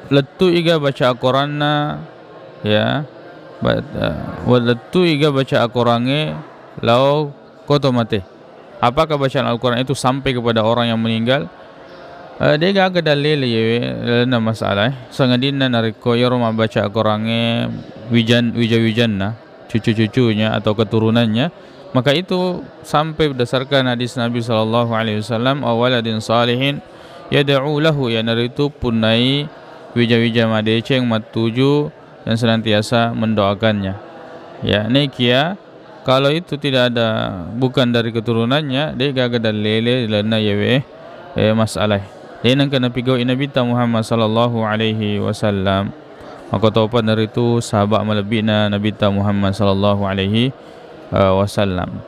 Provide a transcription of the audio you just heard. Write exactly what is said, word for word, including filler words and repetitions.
Lettu iga baca akoranna, ya, ba-, eh, wa-, lettu iga baca akorangnge lao koto mate. Apakah bacaan Al-Quran itu sampai kepada orang yang meninggal? Eh, de gaga dalil yewe lalenna masalah, eh. Sangadinna narekko iyaro mabbaca akorangnge wijan-, wija-wijanna, cucu-cucunya atau keturunannya, maka itu sampai berdasarkan hadis Nabi sallallahu alaihi wasallam, "Aw waladin salihin yad'u lahu," iyanaritu punnai wija-wija madeceng mattuju yang senantiasa mendoakannya. Ya, nekia kalau itu tidak ada, bukan dari keturunannya, de gaga dalil lalenna yewe, eh, masalah. De nengka napigau'i Nabitta Muhammad sallallahu alaihi wasallam. Makkotopa naritu sahabat malebbi'na Nabitta Muhammad sallallahu alaihi, eh, wasallam.